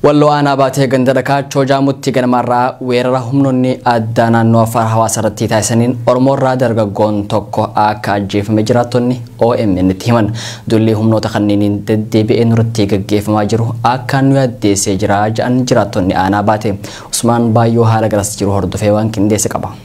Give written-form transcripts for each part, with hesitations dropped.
Walloo aanaa baatee ganda Dhakaachoo Jaamutti ganamarraa weerara humnoonni addaa naannoo Affaar hawaasa irratti taasisaniin Oromoorraa dargaggoon tokko akka ajjeefame jiraattonni OMN itti himan. Dulli humnoota kanneeniin deddeebi'ee nurratti gaggeeffamaa jiru akka nu yaaddeessee jira jedhan jiraattonni aanaa baate. Usmaan Baayyoo haala garas jiru hordofee waan qindeesse qaba.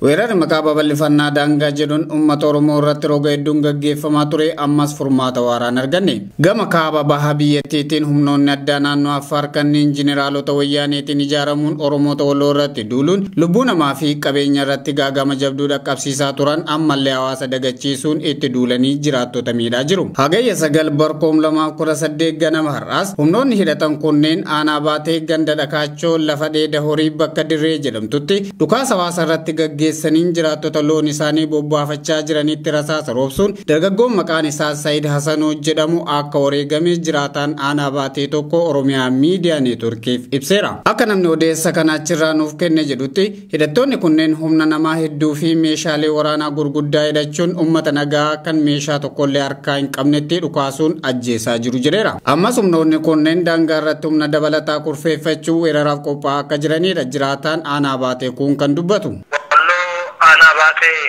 Weerarri maqaa babal'ifannaa daangaa jedhuun uummata Oromoo irratti roga hedduun gaggeeffamaa ture ammas furmaata waaraan arganne. Gama kaaba baha biyyattiitiin humnoonni addaa naannoo Affaar kanneen jeneraalota wayyaaneetiin ijaaramuun Oromoota Walloo irratti duuluun lubbuu namaa fi qabeenya irratti gaagama jabduu dhaqqabsiisaa turan ammallee hawaasa dagachiisuun itti duulanii jiraattota miidhaa jiru. Hagayya 9 bara 2018 ganama har'aas humnoonni hidhatan kunneen aanaa baatee ganda Dhakaachoo lafa dheeda horii bakka dirree jedhamtutti dhukaasa hawaasa irratti gaggeessan saniin jiraattota loon isaanii bobbaafachaa jiranitti rasaasa roobsuun dargaggoon maqaan isaa Saayid Hasanoo jedhamu akka wareegame jiraataan aanaa baatee tokko Oromiyaa Miidiyaa Neetworkiif ibseera. Akka namni odeessa kana achirraa nuuf kenne jedhutti hidhattoonni kunneen humna namaa hedduu fi meeshaalee waraanaa gurguddaa hidhachuun uummata nagaa kan meeshaa tokkollee harkaa hin qabnetti dhukaasuun ajjeesaa jiru jedheera. Ammas humnoonni kunneen daangaa irratti humna dabalataa kurfeeffachuu weeraraaf qophaa'aa akka jiranidha jiraataan aanaa baatee kun kan dubbatu. Aanaa baatee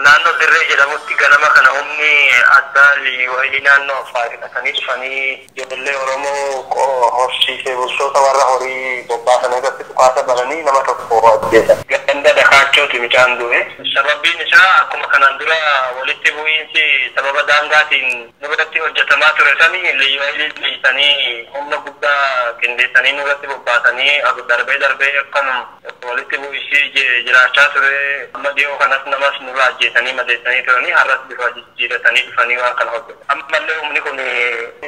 naannoo dirree jedhamutti ganama kana humni addaa wayilii naannoo Affaar hidhatanii dhufanii ijoollee Oromoo horsiisee bultoota warra horii bobbaasan irratti dhukaasa bananii nama tokko ajjeesan. Ganda Dhakaachooti mucaan du'e. Sababiin isaa akkuma kanaan dura walitti bu'iinsi sababa daangaatiin nurratti hojjetamaa ture sanii liyyuu dhiisanii humna guddaa qindeessanii nurratti bobbaasanii darbee darbee akkanuma walitti bu'iinsi jiraachaa ture. Amma dhiyoo kanas namas nurra ajjeesanii madeessanii turanii har'as bifa jijjiiratanii dhufanii waan kana hojjetan. Ammallee humni kun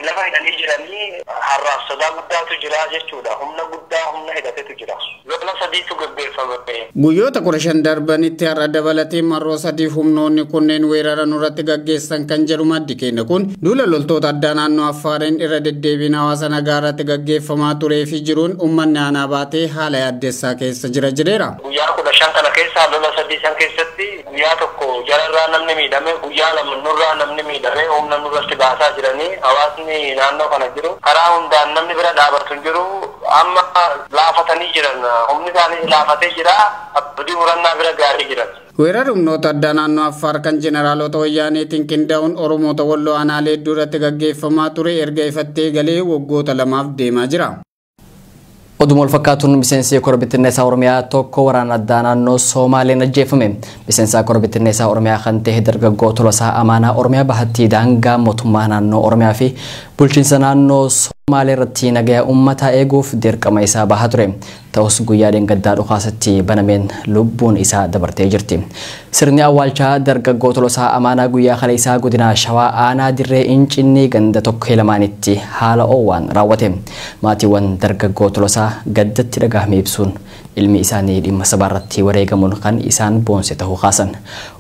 lafa hidhanii jiranii har'aaf sodaa guddaatu jira jechuudha. Humna guddaa humna hidhatetu jira. Lola sadiitu gaggeeffame. Guyyoota 15 darbanitti har'a dabalatee marroo sadiif humnoonni kunneen weerara nurratti gaggeessan kan jedhu maddi keenya kun duula loltoota addaa naannoo Affaariin irra deddeebiin hawaasa nagaa irratti gaggeeffamaa turee fi jiruun uummanni aanaa baatee haala yaaddessaa keessa jira jedheera. Guyyaa 15 kana keessa lola sadii san keessatti guyyaa tokko jalarraa namni miidhame, guyyaa lama nurraa namni miidhame, humna nurratti baasaa jiranii hawaasni naannoo kana jiru karaa hundaan namni bira dhaabatu hin jiru. Amma laafatanii jiran, humni isaanii laafatee jira, abdii murannaa bira gaarii jiran. Weerarri humnoota addaa naannoo Affaar kan jeneraalota wayyaaneetiin qindaa'uun Oromoota Walloo aanaalee hedduu irratti gaggeeffamaa ture erga ifattee galee waggoota lamaaf deemaa jira. Oduma wal fakkaatuun miseensi korbittinneessaa Oromiyaa tokko waraana addaa naannoo Somaaleen ajjeefame. Miseensa korbittinneessaa Oromiyaa kan ta'e dargaggoo Tolasaa Amaanaa Oromiyaa Bahattii daangaa mootummaa naannoo Oromiyaa fi bulchiinsa naannoo Somaalee irratti nagaya uummataa eeguuf dirqama isaa bahaa ture. Ta'us guyyaa dheengaddaa dhukaasatti banameen lubbuun isaa dabartee jirti. Sirni awwaalchaa dargaggoo Tolasaa Amaanaa guyyaa kaleessaa godina Shawaa aanaa dirree Incinnii ganda tokko lamaanitti haala oowwaan raawwate. Maatiiwwan dargaggoo Tolasaa gaddatti dhagahame ibsuun ilmi isaanii dhimma sabaarratti wareegamuun kan isaan boonse ta'uu kaasan.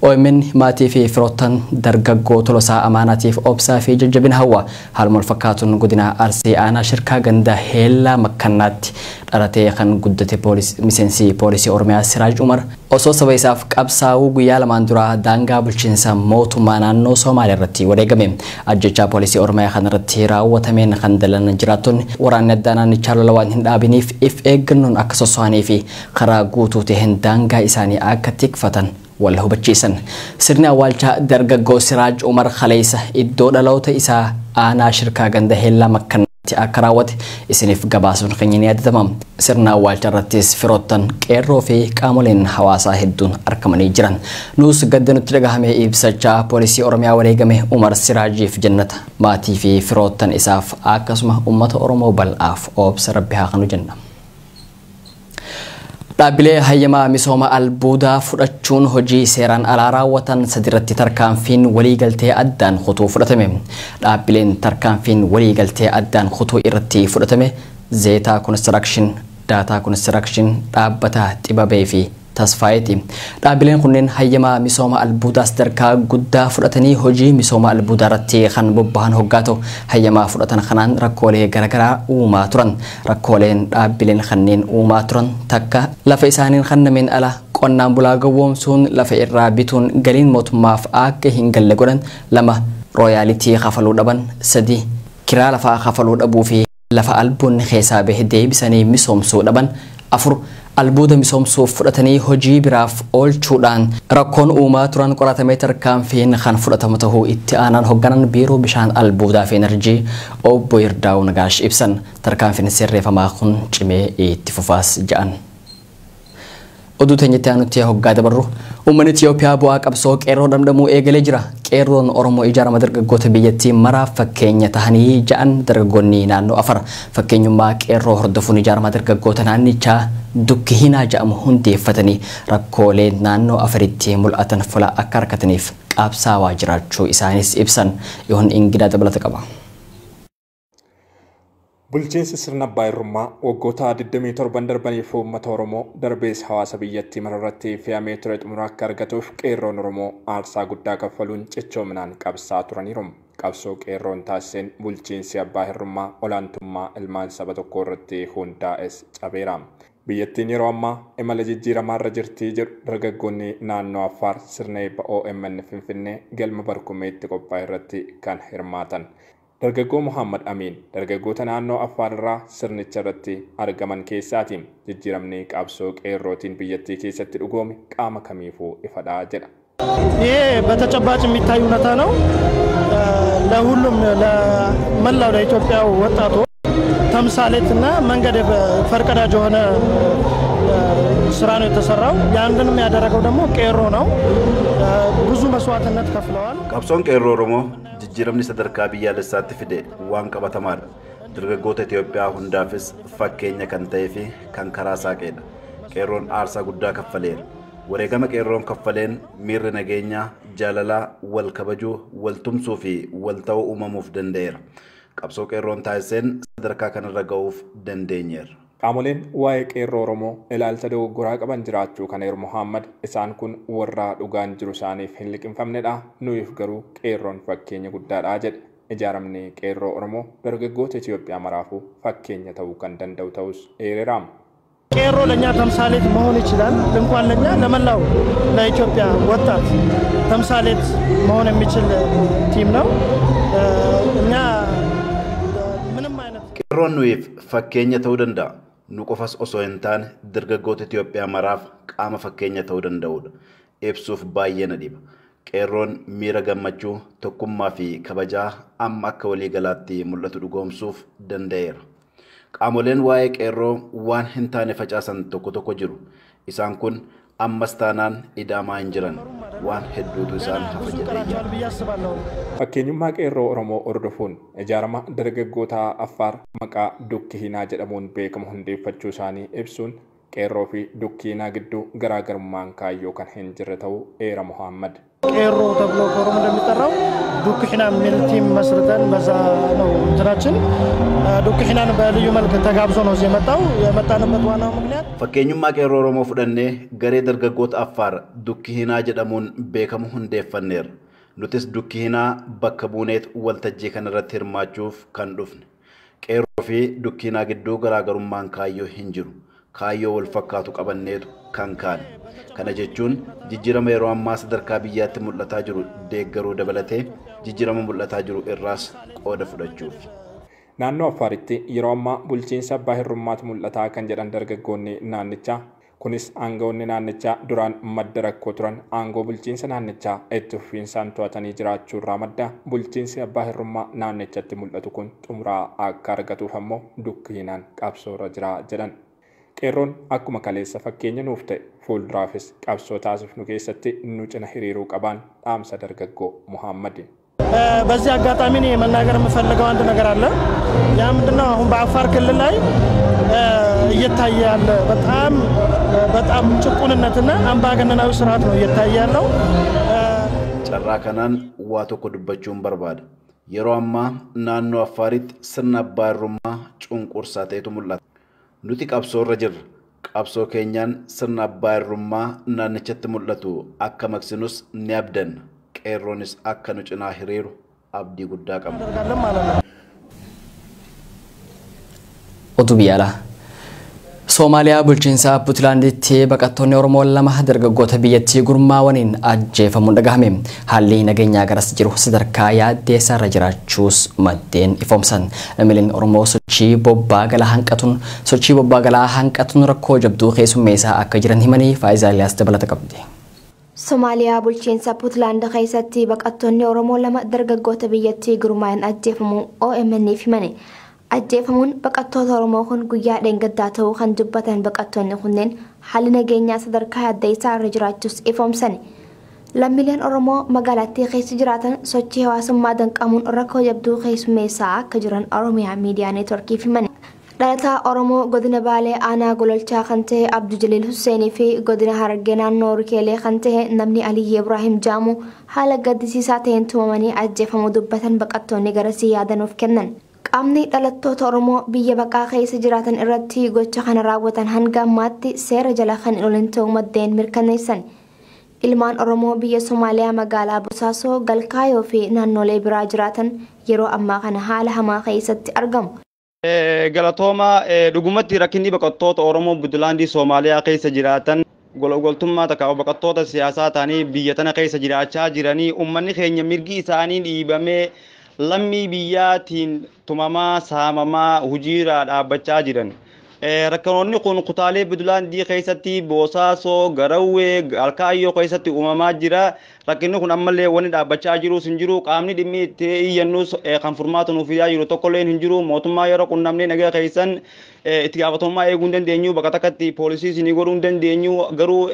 OMN maatii fi firoottan dargaggoo Tolasaa Amaanaatiif obsaa fi jajjabina hawwa. Haaluma wal fakkaatuun godina Arsii aanaa shirkaa ganda Heellaa Makkannaatti dhalatee kan guddate miseensi poolisii Oromiyaa Siraaj Umar osoo saba isaaf qabsaa'uu guyyaa lamaan dura daangaa bulchiinsa mootummaa naannoo Somaaliyaa irratti wareegame. Ajjechaa poolisii Oromiyaa kanarratti raawwatameen kan dalan jiraattonni waraanni addaa naannichaa lola waan hin dhaabiniif if eeggannoon akka sosso'anii fi karaa guutuu ta'een daangaa isaanii akka tikfatan wal hubachiisan. Sirni awwaalchaa dargaggoo Siraaj Umar Khaleessa iddoo dhaloota isaa aanaa shirkaa ganda Heellaa Makkannaatti akka raawwate isiniif gabaasuun keenya ni yaadatama. Sirna awwaalchaa irrattis firoottan qeerroo fi qaamoleen hawaasaa hedduun argamanii jiran. Nuus gadda nutti dhagahame ibsachaa poolisii Oromiyaa wareegame Umar Siraajiif jannata maatii fi firoottan isaaf akkasuma uummata Oromoo bal'aaf obsa rabbi haa kanu jenna. Dhaabbilee hayyamaa misooma albuudaa fudhachuun hojii seeraan alaa raawwatan sadirratti tarkaanfiin waliigaltee addaan kutuu fudhatame. Dhaabbileen tarkaanfiin waliigaltee addaan kutuu irratti fudhatame Zeetaa Konistirakshin, Daataa Konistirakshin, Dhaabbata Xibabee fi Tasfaayeeti. Dhaabbileen kunneen hayyamaa misooma albuudaa sadarkaa guddaa fudhatanii hojii misooma albuudaa irratti kan bobbahan hoggaa ta'u hayyamaa fudhatan kanaan rakkoolee garaagaraa uumaa turan. Rakkooleen dhaabbileen kanneen uumaa turan takka lafa isaaniin kennameen ala qonnaan bulaa gowwoomsuun lafa irraa bituun galiin mootummaaf akka hin galle godhan, 2 rooyaalitii kafaluu dhaban, 3 kiraa lafaa kafaluu dhabuu fi Lafa albuunni keessaa bahe deebisanii misoomsuu dhaban. 4. Albuuda misoomsuuf fudhatanii hojii biraaf oolchuudhaan rakkoon uumaa turan qoratamee tarkaanfiin kan fudhatamu ta'uu itti aanaan hoogganan biiroo bishaan albuudaa fi enerjii obbo Yirdaa'uu Nagaash ibsan. Tarkaanfiin sirreeffamaa kun cimee itti fufaas jedhan. Oduu teenyatti aanutti hoggaa dabarru uummanni Itiyoophiyaa bu'aa qabsoo qeerroo dhamdhamuu eegalee jira. Qeerroon Oromoo ijaarama dargaggoota biyyattii maraaf fakkeenya tahanii ja'an dargaggoonni naannoo Afar. Fakkeenyummaa qeerroo hordofuun ijaarama dargaggoota naannichaa Dukkihinaa jedhamu hundeeffatanii rakkoolee naannoo Afaritti mul'atan fula akka harkataniif qabsaawaa jiraachuu isaanis ibsan. Yoon Ingidaa dabalata qaba. Bulchiinsi sirna abbaa irrummaa waggoota 27 darbaniif uummata Oromoo darbees hawaasa biyyattii mararratti fe'amee ture xumura akka argatuuf qeerroon Oromoo aarsaa guddaa kaffaluun cichoominaan qabsaa turaniiru. Qabsoo qeerroon taasiseen bulchiinsi abbaa irrummaa olaantummaa ilmaan saba tokkoo irratti hundaa'es cabeera. Biyyattiin yeroo ammaa imala jijjiiramaa irra jirti jedhu dargaggoonni naannoo Affaar sirna eebba OMN Finfinnee galma barkumeetti qophaa'e irratti kan hirmaatan. Dargaggoo Muhammad Amiin dargaggoota naannoo Affaar irraa sirnicha irratti argaman keessaati. Jijjiiramni qabsoo qeerrootiin biyyattii keessatti dhugoome qaama kamiifuu ifadha jedha. ይሄ በተጨባጭ የሚታይ እውነታ ነው። ለሁሉም ለመላው ለኢትዮጵያ ወጣቶች ተምሳሌትና መንገድ ፈርቀዳጅ የሆነ ስራ ነው የተሰራው። ያንንም ያደረገው ደግሞ ቄሮ ነው። ብዙ መስዋዕትነት ከፍለዋል። Qabsoon qeerroo Oromoo jijjiiramni sadarkaa biyyaalessaatti fide waan qabatamaadha. Dargaggoota Itoophiyaa hundaafis fakkeenya kan ta'ee fi kan karaa saaqedha. Qeerroon aarsaa guddaa kaffaleera. Wareegama qeerroon kaffaleen miirri nageenyaa, jaalalaa, wal kabajuu, wal tumsuu fi wal ta'uu uumamuuf danda'eera. Qabsoo qeerroon taasiseen sadarkaa kanarra ga'uuf dandeenyeerra. Qaamoleen waa'ee qeerroo Oromoo ilaalcha dogoggoraa qaban jiraachuu kan eeru Muhammad isaan kun warra dhugaan jiru isaaniif hin liqimfamnedha. Nuyiif garuu qeerroon fakkeenya guddaadha jedhe. Ijaaramni qeerroo Oromoo dargaggoota Itoophiyaa maraafuu fakkeenya ta'uu kan danda'u ta'us eereera. ቄሮ ለኛ ተምሳሌት መሆን ይችላል። እንኳን ለኛ ለመላው ለኢትዮጵያ ወጣት ተምሳሌት መሆን የሚችል ቲም ነው። እኛ ምንም አይነት Qeerroon nuyiif fakkeenya ta'uu danda'a. Nu qofas osoo hin taane dargaggoota Itoophiyaa maraaf qaama fakkeenya ta'uu danda'udha. Ibsuuf baay'ee na dhiba. Qeerroon miira gammachuu, tokkummaa fi kabajaa amma akka waliigalaatti mul'atu dhugoomsuuf danda'eera. Qaamoleen waa'ee qeerroo waan hin taane facaasan tokko tokko jiru. Isaan kun ammas taanaan idaamaa hin jiran. Waan hedduutu isaan hafa ብዙ jedhee ይቀራቸዋል yaada. ብዬ አስባለሁ። Fakkeenyummaa qeerroo Oromoo hordofuun ijaarama dargaggoota Affaar maqaa Dukkihinaa jedhamuun beekamu hundeeffachuu isaanii ibsuun qeerroo fi Dukkihinaa gidduu garaagarummaan kaayyoo kan hin jirre ta'uu eera Muhammad. ቄሮ ተብሎ ከኦሮሞ እንደሚጠራው ዱክሒና የሚል ቲም መስርተን በዛ ነው እንትናችን። ዱክሒናን በልዩ መልክ ተጋብዞ ነው እዚህ የመጣው። የመጣንበት ዋናው ምክንያት Fakkeenyummaa qeerroo Oromoo fudhannee garee dargaggoota Affaar Dukkihinaa jedhamuun beekamu hundeeffanneerra. Nutis Dukkihinaa bakka buuneet waltajjii kanarratti hirmaachuuf kan dhufne. Qeerroo fi Dukkihinaa gidduu garaagarummaan kaayyoo hin jiru. Kaayyoo wal fakkaatu qabanneetu kan kaane. Kana jechuun jijjiirama yeroo ammaa sadarkaa biyyaatti mul'ataa jiru deeggaruu dabalatee jijjiirama mul'ataa jiru irraas qooda fudhachuuf. Naannoo Affaaritti yeroo ammaa bulchiinsa abbaa hirrummaatu mul'ataa kan jedhan dargaggoonni naannichaa. Kunis aangawoonni naannichaa duraan madda rakkoo turan aangoo bulchiinsa naannichaa itti fufiinsaan to'atanii jiraachuu irraa madda bulchiinsi abbaa hirrummaa naannichatti mul'atu kun xumuraa akka argatuuf ammoo dukkiinaan qabsoo irra jira jedhan. Qeerroon akkuma kaleessa fakkeenya nuuf ta'e fuulduraafis qabsoo taasifnu keessatti nu cina hiriiruu qabaan dhaamsa dargaggoo Muhammad. በዚህ አጋጣሚ እኔ መናገር የምፈልገው አንድ ነገር አለ። ያ ምንድነው? አሁን በአፋር ክልል ላይ እየታየ ያለ በጣም በጣም ጭቁንነትና አምባገነናዊ ስርዓት ነው እየታየ ያለው። Carraa kanaan waa tokko dubbachuun barbaada. Yeroo ammaa naannoo Affaaritti sirna abbaa irrummaa cunqursaa ta'etu mul'ata. Nuti qabsoo irra jirra. Qabsoo keenyaan sirna abbaa irrummaa naannichatti mul'atu akka maqsinus ni abdanna. Qeerroonis akka nu cinaa hiriiru abdii guddaa qabna. እናደርጋለን ማለት ነው። Oduu biyya alaa. Soomaaliyaa bulchiinsa Puntlaanditti baqattoonni Oromoo lama dargaggoota biyyattii gurmaawaniin ajjeefamuun dhagahame. Haalli nageenyaa garas jiru sadarkaa yaaddeessaa irra jiraachuus maddeen ifoomsan. Lammiileen Oromoo sochii Sochii bobbaa galaa hanqatuun rakkoo jabduu keessummeessaa akka jiran himanii Faayisaa Iliyaas dabalata qabdi. Somaaliyaa bulchiinsa Puutlaand keessatti baqattoonni Oromoo lama dargaggoota biyyattii gurmaa'an ajjeefamuu OMN'f himani. Ajjeefamuun baqattoota Oromoo kun guyyaa dheengaddaa ta'uu kan dubbatan baqattoonni kunneen haalli nageenyaa sadarkaa adda isaa irra jiraachuus ifoomsani. Lammiileen Oromoo magaalattii keessa jiraatan sochii hawaasummaa danqamuun rakkoo jabduu keessummeessaa akka jiran Oromiyaa Miidiyaa Neetworkiif himani. Dhalataa Oromoo godina Baalee aanaa Gololchaa kan ta'e Abduu Jaliil Husseenii fi godina Harargee naannoo Rikeelee kan ta'e namni Aliyyi Ibraahim Jaamu haala gaddisiisaa ta'een tumamanii ajjeefamuu dubbatan baqattoonni garasii yaadanuuf kennan. Qaamni dhalattoota Oromoo biyya baqaa keessa jiraatan irratti gocha kana raawwatan hanga ammaatti seera jala kan hin oolan ta'uu maddeen mirkaneessan. Ilmaan Oromoo biyya Somaaliyaa magaalaa Bosaasoo, Galkaayoo fi naannolee biraa jiraatan yeroo ammaa kana haala hamaa keessatti argamu. Galatooma dhugumatti rakkinni baqattoota Oromoo Puntlaandii Soomaaliyaa keessa jiraatan golgoltummaa takka baqattoota siyaasaa ta'anii biyya tana keessa jiraachaa jiranii uummanni keenya mirgi isaanii dhiibamee lammii biyyaatiin tumamaa saamamaa hojiirraa dhaabbachaa jiran. Rakkinoonni kun kutaalee Puntlaandii keessatti Bosaasoo, Garawwee, Galkaayyoo keessatti uumamaa jira. Rakkinni kun ammallee wanni dhaabbachaa jirus hin jiru. Qaamni dhimmi itti iyyannus kan furmaata nuuf fidaa jiru tokkollee hin jiru. Mootummaa yeroo qunnamnee nagaa keessan itti gaafatamummaa eeguu hin dandeenyu. Bakka takkatti poolisii isinii godhuu hin dandeenyu. Garuu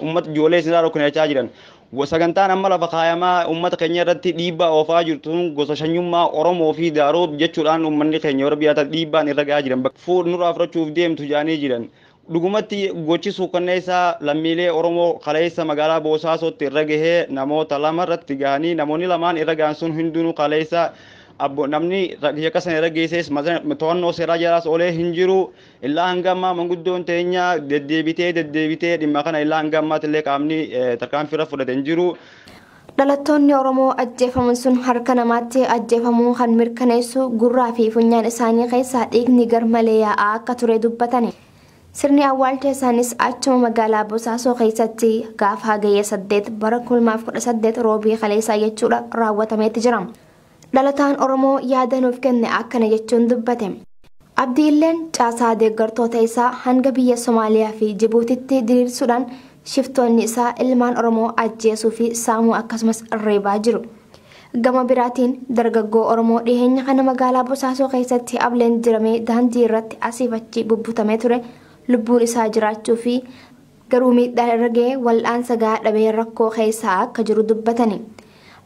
uummata ijoollee isinirraa rukkinachaa jiran. Sagantaan amma lafa kaayamaa uummata keenya irratti dhiibbaa oofaa jirtu gosa shanyummaa Oromoo fi Daaroo jechuudhaan uummanni keenya warra biyyaa dhiibbaan irra gahaa jiran. Nurraa fudhachuuf deemtu jaanii jiran. Dhugumatti gochi suukanneessaa lammiilee Oromoo kaleessa magaalaa Bosaasootti irra gahee namoota lama irratti gahanii namoonni lamaan irra gahan sun hundinuu kaleessa namni yakka sana irra geesses to'annoo seeraa jalaas oolee hin jiru. Illaa hanga ammaa manguddoon teenya deddeebitee dhimma kana illaa hanga ammaatti illee qaamni tarkaanfii irra fudhate hin jiru. Dhalattoonni Oromoo ajjeefaman sun harka namaatti ajjeefamuu kan mirkaneessu gurraa fi funyaan isaanii keessaa dhiigni garmalee yaa'aa akka ture dubbatani. Sirni awwaalcha isaanis achuma magaalaa Bosaasoo keessatti gaafa hagayya 8 bara 2018 roobii kaleessaa jechuudha raawwatameeti jira. Dhalataan Oromoo yaada nuuf kenne akkana jechuun dubbate. Abdiilleen caasaa deeggartoota isaa hanga biyya Somaaliyaa fi Jibuutitti diriirsuudhaan shiftoonni isaa ilmaan Oromoo ajjeesuu fi saamuu akkasumas reebaa jiru. Gama biraatiin dargaggoo Oromoo dhiheenya kana magaalaa Bosaasoo keessatti ableen diramee daandii irratti asiif achi bubbutamee ture lubbuun isaa jiraachuu fi garuu miidhaan irra ga'ee wal'aansa gahaa dhabee rakkoo keessaa akka jiru dubbatani.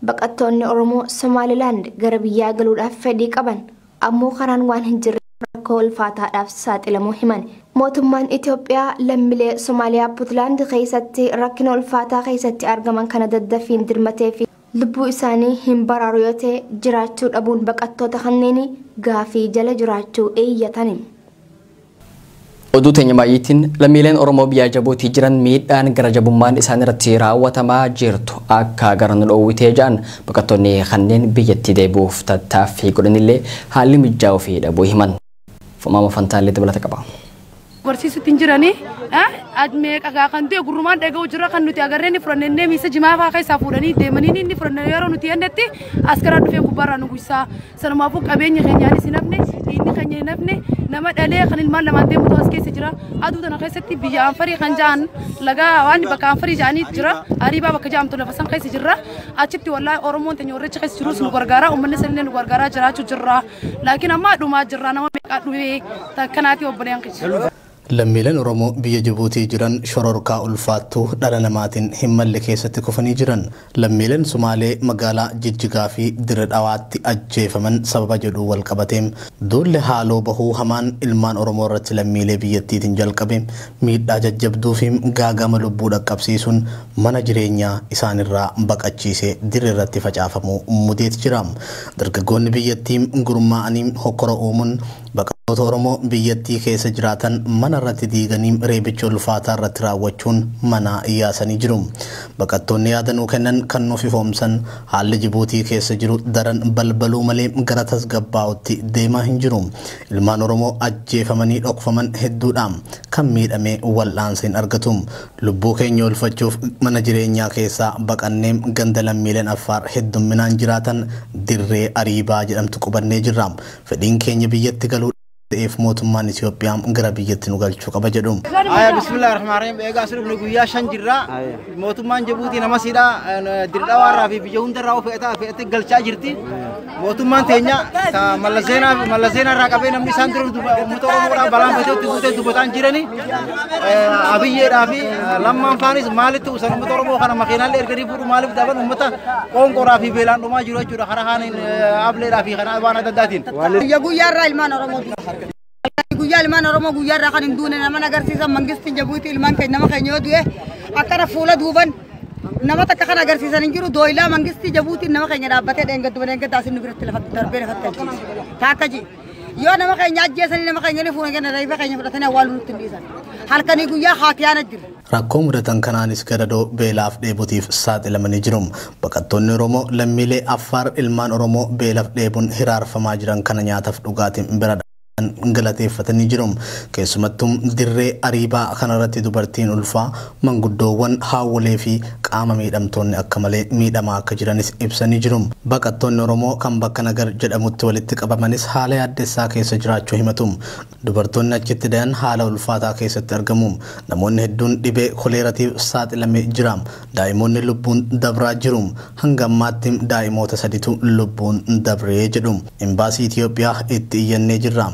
Baqattoonni Oromoo Somaalilaand gara biyyaa galuudhaaf fedhii qaban ammoo karaan waan hin jirre rakkoo ulfaataadhaaf saaxilamuu himan. Mootummaan Itoophiyaa lammiilee Somaaliyaa Puntlaand keessatti rakkina ulfaataa keessatti argaman kana daddaffiin dirmatee fi lubbuu isaanii hin baraaru yoo ta'e jiraachuu dhabuun baqattoota kanneen gaafii jala jiraachuu eeyyatani. Oduu teenya baay'eetiin lammiileen Oromoo biyya Jibuutii jiran miidhaan gara jabummaan isaan irratti raawwatamaa jirtu akka gara nu dhoowwitee jiran baqattoonni kanneen biyyatti deebi'uuf tattaaffii godhanillee haalli mijaa'uu fi dhabuu himan. Fumaama Fantaallee dabalata qaba. Barsiisutti hin jiranii meeqa kan ta'e gurrumaan dhaga'u jira kan nuti agarreen fudhannee miisa jimaa fa'aa keessaa fuudhanii deemanii inni fudhannee yeroo nuti jennetti askaraa dhufee gubbaarraa nu guysaa. Sanumaafuu qabeenya keenyaanis hin hafne inni keenya hin hafne nama dhalee kan ilmaan lamaan deemutu as keessa jira. Aduu tana keessatti biyya Anfarii kan ja'an lagaa waan bakka Anfarii ja'anii jira. Ariibaa bakka ja'amtu lafa san keessa jirra. Achitti wallaahi Oromoon teenya warricha keessa jirus nu gargaara uummanni sanillee nu gargaaraa jiraachuu jirra. Laakiin amma dhumaa jirra nama meeqaa dhufee takkanaati obboleen keessa. Lammiileen Oromoo biyya Jibuutii jiran shororkaa ulfaattuu dhala namaatiin hin malle keessatti kufanii jiran. Lammiileen Sumaalee magaalaa Jijjigaa fi Dirre Dhawaatti ajjeefaman sababa jedhu wal qabateem duulli haaloo bahuu hamaan ilmaan Oromoo irratti lammiilee biyyattiitiin jalqabe miidhaa jajjabduu fi gaagama lubbuu dhaqqabsiisuun mana jireenyaa isaanirraa baqachiisee dirre irratti facaafamuu mudeet jira. Dargaggoonni biyyattii gurmaa'anii hokkora uumuun baqa Oromoo biyyattii keessa jiraatan mana irratti diiganii reebicha ulfaataa irratti raawwachuun mana yaasanii jiru. Baqattoonni yaada nuu kennan kan nuuf ifoomsan haalli Jibuutii keessa jiru daran balbaluu malee gara tasgabbaa'utti deemaa hin jiru. Ilmaan Oromoo ajjeefamanii dhokfaman hedduudha. Kan miidhamee wal'aansa hin argatu. Lubbuu keenya oolfachuuf mana jireenyaa keessaa baqannee ganda lammiileen Affaar heddumminaan jiraatan Dirree Ariibaa jedhamtu qubannee jirra. Fedhiin keenya biyyatti galuu ta'eef mootummaan Itoophiyaa gara biyyatti nu galchuu qaba jedhu. Aya bismillahirrahmanirrahim. Egaa asirra guyyaa 5 jirra. Mootummaan Jibuutii nama siidhaa Dirdawaarraa fi biyya hundarraa of fe'atee galchaa jirti. Mootummaan teenya Mallaseenaa irraa qabee namni isaan dura uummata Oromoodhaa balaan fe'atee guutee dubbataan jirani. Abiyyeedhaa fi lammaan faanis maalitti usan uummata Oromoo kana makiinaallee erganii fuudhu maaliif dhaban uummata qoonqoraa fi beelaan dhumaa jiru jechuudha. Karaa haaniin ableedhaa fi karaa waan adda addaatiin. Guyyaarraa ilmaan Oromoo guyyaa ilmaan Oromoo guyyaarraa kan hin duune nama agarsiisan mangistiin Jibuutii ilmaan keenya nama keenya yoo du'e akkana fuula duuban nama takka kan agarsiisan hin jiru dooyilaa mangistii Jibuutiin nama keenya dhaabbatee dheengaddu dheengadda asin nu biratti lafa darbee lafatti ajjeese. Taakka ji yoo nama keenya ajjeesanii nama keenya ni fuuna kenna reefa keenya fudhatanii awwaaluu nutti hin dhiisan. Halkanii guyyaa haatiyaana jira. Rakkoo mudatan kanaanis gadadoo beelaaf dheebutiif saaxilamanii jiru. Baqattoonni Oromoo lammiilee Affaar ilmaan Oromoo beelaaf dheebuun hiraarfamaa jiran kana nyaataaf dhugaatiin bira galateeffatanii jiru. Keessumattuu Dirree Ariibaa kanarratti dubartiin ulfaa manguddoowwan haawwolee fi qaama miidhamtoonni akka malee miidhamaa akka jiranis ibsanii jiru. Baqattoonni Oromoo kan bakka Nagar jedhamutti walitti qabamanis haala yaaddessaa keessa jiraachuu himatu. Dubartoonni achitti dayan haala ulfaataa keessatti argamu. Namoonni hedduun dhibee koleeratiif saaxilamee jira. Daa'imoonni lubbuun dabraa jiru. Hanga ammaatti daa'imoota 3tu lubbuun dabree jedhu. Imbaasii Itoophiyaa itti iyyannee jirra.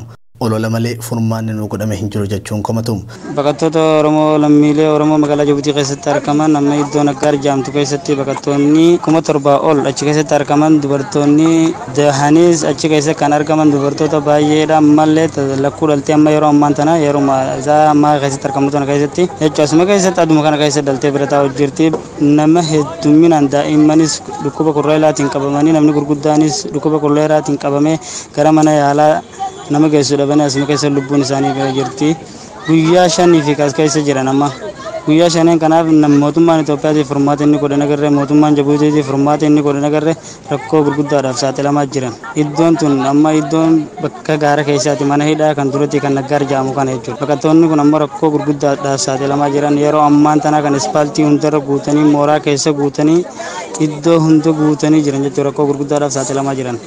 Olola malee furmaanni nu godhame hin jiru jechuun komatu. Baqattoota Oromoo lammiilee Oromoo magaalaa Jibuutii keessatti argaman amma iddoo Naggaar jedhamtu keessatti baqattoonni 7,000 ol achi keessatti argaman dubartoonni dahanis achi keessa kan argaman dubartoota baay'eedha ammallee lakkuu dhaltee amma yeroo ammaan tana yeroo isaa ammaa keessatti argamtu tana keessatti jechuudha asuma keessatti aduma kana keessa dhaltee bira taa'u jirti nama hedduminaan daa'immanis dhukkuba koleeraatiin qabamanii namni gurguddaanis dhukkuba koleeraatiin qabamee gara mana yaalaa nama geessu dhabanii asuma keessa lubbuun isaanii bira jirti. Guyyaa 5 fi kas keessa jiran amma guyyaa 5 kanaaf mootummaan Itoophiyaatiif furmaata inni godhan agarre mootummaan Jibuutiitiif furmaata inni godhan agarre rakkoo gurguddaadhaaf saaxilamaa jiran. Iddoon tun amma iddoon bakka gaara keessaati mana hidhaa kan duratti kan Naggaar jedhamu kana jechuudha. Baqattoonni kun amma rakkoo gurguddaadhaaf saaxilamaa jiran yeroo ammaan tana kan ispaaltii hundarra guutanii mooraa keessa guutanii iddoo hunda guutanii jiran jechuudha rakkoo gurguddaadhaaf saaxilamaa jiran.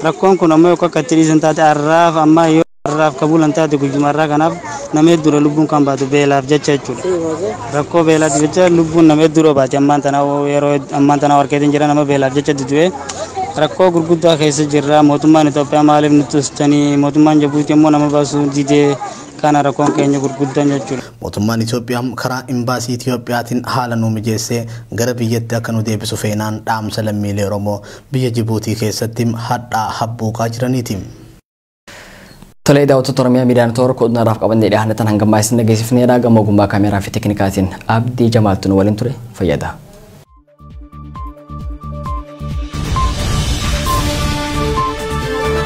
Rakkoon kun ammoo akka itti dhiisan taate har'aaf amma yoo har'aaf kabuulan taate guyyumarraa kanaaf nama hedduudha lubbuun kan baatu beelaaf jecha jechuudha. Rakkoo beelaaf jecha lubbuun nama hedduudha baate ammaan tana yeroo ammaan tana warqeetiin jira nama beelaaf jecha du'e rakkoo gurguddaa keessa jirra mootummaan Itoophiyaa maaliif nutti tustanii mootummaan Jibuutii immoo nama baasuu didee kana rakkoon keenya gurguddaan jechuudha. Mootummaan Itoophiyaa karaa imbaasii Itoophiyaatiin haala nu mijeessee gara biyyatti akka nu deebisu feenaan dhaamsa lammiilee Oromoo biyya Jibuutii keessatti hadhaa habbuuqaa jiraniiti. Tolee daawwattoota Oromiyaa Miidiyaa Neetwoork oduudhaaf qabannee dhiyaanne tan hanga ammaa isin dhageessifneedha. Gama ogummaa kaameeraa fi teeknikaatiin Abdii Jamaaltu nu waliin ture fayyada.